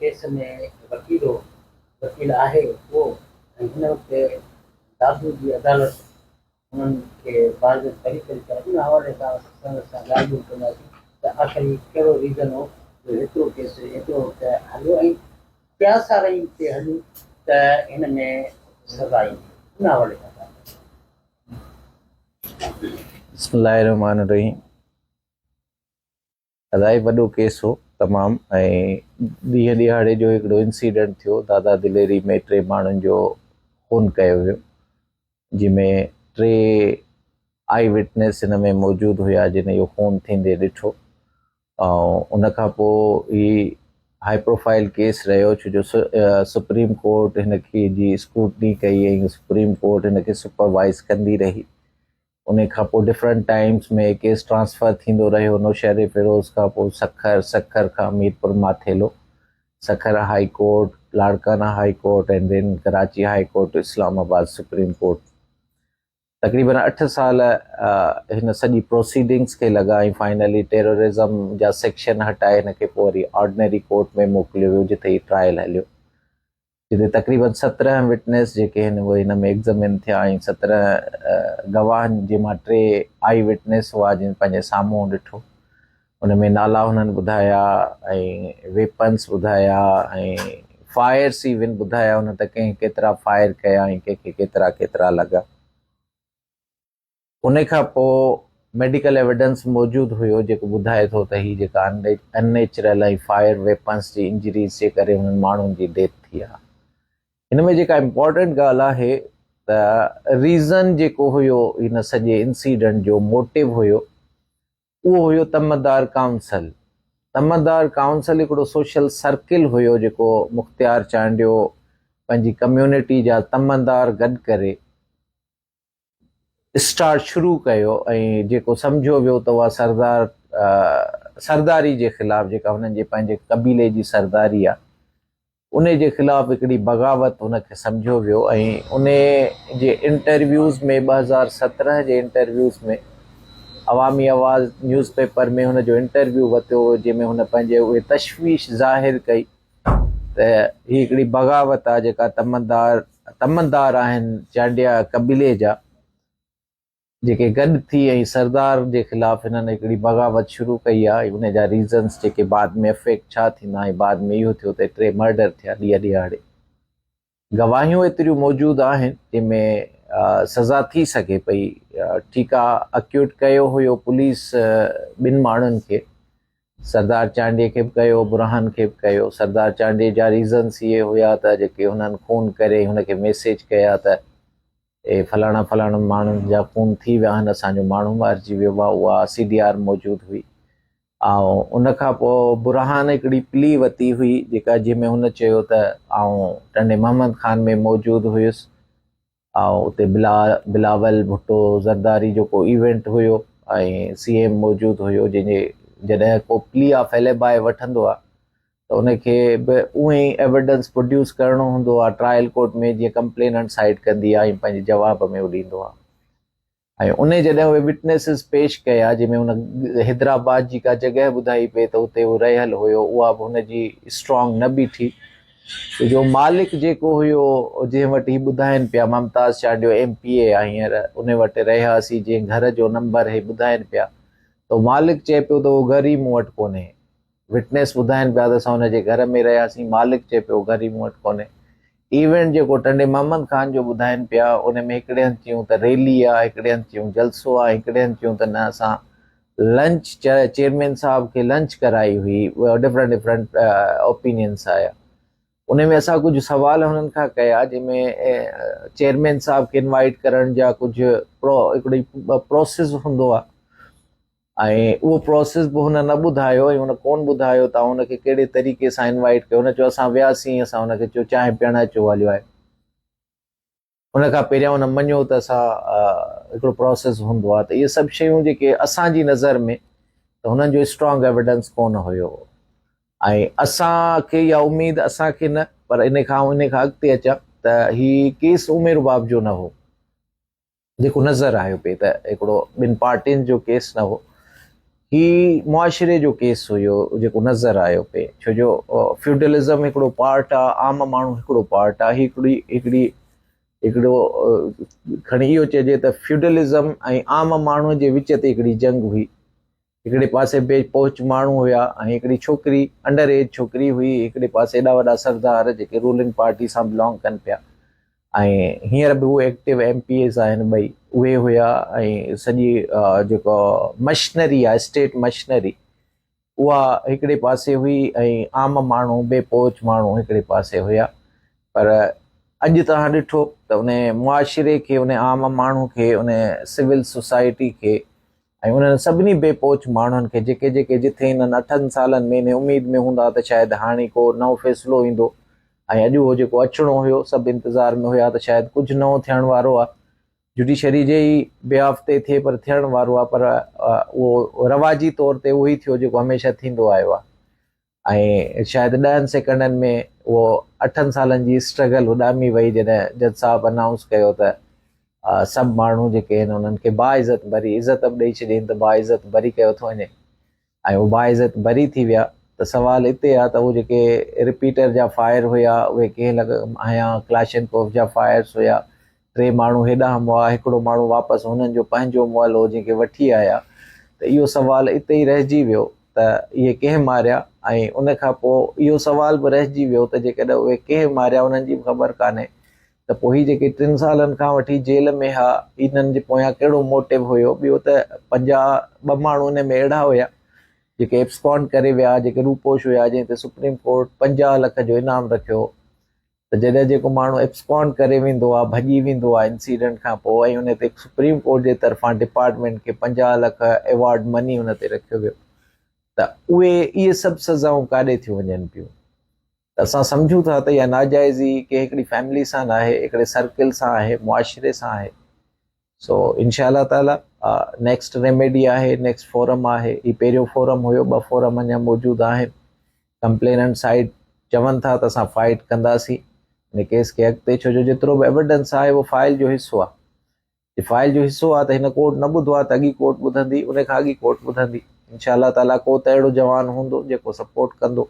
Case ۾ وڪيل هو، وڪيل آهي اهو ۽ هن وقت دادو جي عدالت انهن کي باعزت بري ڪري ته ان حوالي سان سندس سان ڳالهه ٻولهه ڪنداسين ته آخر هي ڪهڙو ريزن هو جو هيترو ڪيس هيترو وقت هليو ۽ قياس آرائين تي هليون ته هن ۾ سزا ايندي ان حوالي سان ڳالهه ڪنداسين. بسم الله الرحمٰن الرحيم الاهي وڏو ڪيس هو تمام ۽ ڏينهن ڏهاڙي جو هڪڙو انسيڊنٽ ٿيو دادا دليري ۾ ٽي ماڻهن جو خون ڪيو ويو جنهن ۾ ٽي آئي وٽنس هن ۾ موجود هيا جن اهو خون ٿيندي ڏٺو ۽ ان کان پوء هي هائي پروفائل ڪيس رهيو ڇو جو سپريم ڪورٽ هن کي جي اسڪروٽني ڪئي ۽ سپريم ڪورٽ هن کي سپروائز ڪندي رهي ان کان پوء ڊفرنٽ ٽائمز ۾ ڪيس ٽرانسفر ٿيندو رهيو نوشهري فيروز کان پوء سکر، سکر کان Mirpur Mathelo, Sukkur high court, Larkana high court ۽ then Karachi high court, Islamabad supreme court. تقريبن اٺ سال هن سڄي پروسيڊنگز کي لڳا ۽ فائنلي ٽيررزم جا سيڪشن هٽائي هن کي پوء وري آرڊنري ڪورٽ ۾ موڪليو ويو جتي هي ٽرائل هليو. جتي تقريبن 17 وٽنيس جيڪي هن اهي هن ۾ ايگزمين ٿيا ۽ 17 گواهن جنهن مان ٽي آئي وٽنيس هئا جن پنهنجي سامهون ڏٺو ان ۾ نالا هنن ٻڌايا ۽ ويپنس ٻڌايا ۽ فائرس ايون ٻڌايا هن ته ڪنهن ڪيترا فائر ڪيا ۽ ڪنهن کي ڪيترا ڪيترا لڳا. ان کان پوء ميڊيڪل ايويڊنس موجود هيو جيڪو ٻڌائي ٿو ته هي جيڪا ان نيچرل ۽ فائر ويپنس جي انجريز جي ڪري انهن ماڻهن جي ڊيٿ ٿي آهي. هن ۾ جيڪا امپورٽنٽ ڳالهه آهي ته ريزن جيڪو هيو هن سڄي انسيڊنٽ جو موٽو هيو اهو هيو تمدار ڪائونسل. تمدار ڪائونسل هڪڙو سوشل سرڪل هيو جيڪو مختيار چانڊيو پنهنجي ڪميونٽي جا تمدار گڏ ڪري اسٽارٽ شروع ڪيو ۽ جيڪو سمجهيو ويو ته اها سردار سرداري جي خلاف جيڪا هنن جي پنهنجي قبيلي جي سرداري آ ان جي خلاف هڪڙي بغاوت ان کي سمجهيو ويو ۽ ان جي انٽرويوز ۾ 2017 جي انٽرويوز ۾ عوامي آواز نيوز پيپر ۾ هن جو انٽرويو وتيو جنهن ۾ هن پنهنجي اهي تشويش ظاهر ڪئي ته هي هڪڙي بغاوت آ جيڪا تمندار تمندار آهن چانڊيا قبيلي جا جيڪي گڏ ٿي ۽ سردار جي خلاف هنن هڪڙي بغاوت شروع ڪئي آ ۽ ان جا ريزنس جيڪي بعد ۾ افيڪٽ ڇا ٿيندا ۽ بعد ۾ اهو ٿيو ته ٽي مرڊر ٿيا ڏينهن ڏهاڙي گواهيون ايتريون موجود آهن جنهن ۾ سزا ٿي سگهي پئي ٺيڪ آ اڪيوٽ ڪيو هيو پوليس ٻن ماڻهن کي سردار چانڊيي کي به ڪيو برهان کي به ڪيو سردار چانڊيي جا ريزنس اهي هيا ته جيڪي هنن خون ڪري هن کي ميسيج ڪيا ته اي فلاڻا فلاڻا ماڻهن جا خون ٿي ويا آهن اسان جو ماڻهو مارجي ويو آهي اها سي ڊي آر موجود هئي ۽ ان کان پوء برهان هڪڙي پلي وتي هئي جيڪا جنهن ۾ هن چيو ته آئون ٽنڊي محمد خان ۾ موجود هيس ۽ اتي بلا بلاول ڀٽو زرداري جو ڪو ايونٽ هيو ۽ سي ايم موجود هيو جنهن جي جڏهن ڪو پلي آف ايليبائي وٺندو آهي ته ان کي به اونئن ئي ايويڊنس پروڊيوس ڪرڻو هوندو آهي ٽرائل ڪورٽ ۾ جيئن ڪمپليننٽ سائيڊ ڪندي آهي ۽ پنهنجي جواب ۾ اهو ڏيندو آهي. ۽ انهي جڏهن اهي وٽنيسز پيش ڪيا جنهن ۾ هن حيدرآباد جي ڪا جڳهه ٻڌائي پئي ته اتي هو رهيل هيو اها به هن جي اسٽرانگ نه بيٺي ڇو جو مالڪ جيڪو هيو جنهن وٽ هي ٻڌائين پيا ممتاز چانڊيو ايم پي اي آهي هينئر انهي وٽ رهياسي جنهن گهر جو نمبر هي ٻڌائين پيا ته مالڪ چئي پيو ته اهو گهر ئي مون وٽ ڪونهي وٽنيس ٻڌائين پيا ته اسان هن جي گهر ۾ رهياسين، مالڪ چئي پيو گهر ئي مون وٽ ڪونهي. ايونٽ جيڪو ٽنڊي محمد خان جو ٻڌائين پيا ان ۾ هڪڙي هنڌ چيون ته ريلي آ، هڪڙي هنڌ چيون جلسو آ، هڪڙي هنڌ چيون ته نه اسان لنچ چيئرمين صاحب کي لنچ ڪرائي هئي، ڊفرنٽ ڊفرنٽ اوپينينس آيا. ان ۾ اسان ڪجهه سوال هنن کان ڪيا جنهن ۾ چيئرمين صاحب کي انوائيٽ ڪرڻ جا ڪجهه هڪڙي پروسيس هوندو آ. ۽ اهو پروسيس به هن نه ٻڌايو ۽ هن ڪونه ٻڌايو ته آئون هن کي ڪهڙي طريقي سان انوائيٽ ڪيو هن چيو اسان وياسين اسان هن کي چيو چانهه پيئڻ اچو هليو آهي ان کان پهريان هن مڃيو ته اسان هڪڙو پروسيس هوندو آهي ته اهي سڀ شيون جيڪي اسان جي نظر ۾ ته هنن جو اسٽرانگ ايويڊنس ڪونه هيو ۽ اسان کي اها اميد اسان کي نه پر ان کان ان کان اڳتي اچان ته هي ڪيس عمر باب جو نه هو جيڪو نظر آيو پئي ته هڪڙو ٻن پارٽين جو ڪيس نه هو. هي معاشري جو ڪيس هيو جيڪو نظر آيو پئي ڇو جو فيوڊلزم هڪڙو پارٽ آ عام ماڻهو هڪڙو پارٽ آ هي هڪڙي هڪڙي هڪڙو کڻي اهو چئجي ته فيوڊلزم ۽ عام ماڻهو جي وچ تي هڪڙي جنگ هئي هڪڙي پاسي بي پهچ ماڻهو هيا ۽ هڪڙي ڇوڪري انڊر ايج ڇوڪري هئي هڪڙي پاسي ايڏا وڏا سردار جيڪي رولنگ پارٽي سان بلانگ ڪن پيا ۽ هينئر به هو ايڪٽو ايم پي ايز آهن ٻئي اهي هيا ۽ سڄي جيڪو مشنري آهي اسٽيٽ مشنري اها هڪڙي پاسي هئي ۽ عام ماڻهو بي پهچ ماڻهو هڪڙي پاسي هيا پر اڄ توهان ڏٺو ته ان معاشري کي ان عام ماڻهو کي ان سول سوسائٽي کي ۽ انهن سڀني بي پهچ ماڻهن کي جيڪي جيڪي جٿي انهن اٺن سالن ۾ انهي اميد ۾ هوندا ته شايد هاڻي ڪو نئون فيصلو ايندو ۽ اڄ اهو جيڪو اچڻو هيو سڀ انتظار ۾ هيا ته شايد ڪجهه نئون ٿيڻ وارو آهي جڊيشري جي ئي بيهاف تي ٿئي پر ٿيڻ وارو آهي پر اهو رواجي طور تي اهو ئي ٿيو جيڪو هميشه ٿيندو آيو آهي. ۽ شايد ڏهن سيڪنڊن ۾ اهو اٺن سالن جي اسٽرگل اڏامي وئي جڏهن جج صاحب انائونس ڪيو ته سڀ ماڻهو جيڪي آهن انهن کي باعزت بري عزت به ڏئي ڇڏين ته باعزت بري ڪيو ٿو وڃي ۽ اهو باعزت بري ٿي ويا ته سوال اتي آ ته اهو جيڪي رپيٽر جا فائر هيا اهي ڪنهن لڳ هنيا ڪلاشنڪوف جا فائرس هيا ٽي ماڻهو هيڏانهن مئا، هڪڙو ماڻهو واپس هنن جو پنهنجو مئل هو جنهن کي وٺي آيا ته اهو سوال اتي ئي رهجي ويو ته اهي ڪنهن ماريا ۽ ان کان پوء اهو سوال به رهجي ويو ته جيڪڏهن اهي ڪنهن ماريا انهن جي به خبر ڪانهي ته پوء هي جيڪي ٽن سالن کان وٺي جيل ۾ ها انهن جي پويان ڪهڙو موٽو هيو ٻيو ته 52 ماڻهو ان ۾ اهڙا هيا جيڪي ابسڪانڊ ڪري ويا جيڪي روپوش هيا جنهن تي سپريم ڪورٽ 50 لک جو انعام رکيو ته جڏهن جيڪو ماڻهو ابسڪانڊ ڪري ويندو آهي، ڀڄي ويندو آهي انسيڊنٽ کان پوء ۽ ان تي سپريم ڪورٽ جي طرفان ڊپارٽمينٽ کي 50 لک ايوارڊ مني ان تي رکيو ويو ته اهي اهي سڀ سزائون ڪاڏي ٿيون وڃن پيون ته اسان سمجهون ٿا ته اها ناجائزي ڪنهن هڪڙي فيملي سان ناهي، هڪڙي سرڪل سان آهي، معاشري سان آهي. سو انشاء الله تعالي نيڪسٽ ريميڊي آهي، نيڪسٽ فورم آهي، هي پهريون فورم هيو، ٻه فورم اڃا موجود آهن. ڪمپليننٽ سائيڊ چون ٿا ته اسان فائيٽ ڪنداسين ان ڪيس کي اڳتي، ڇو جو جيترو به ايويڊنس آهي اهو فائل جو حصو آهي، جي فائل جو حصو آهي ته هن ڪورٽ نه ٻڌو آهي ته اڳي ڪورٽ ٻڌندي، ان کان اڳي ڪورٽ ٻڌندي. انشاء الله تعالي ڪو ته اهڙو جوان هوندو جيڪو سپورٽ ڪندو.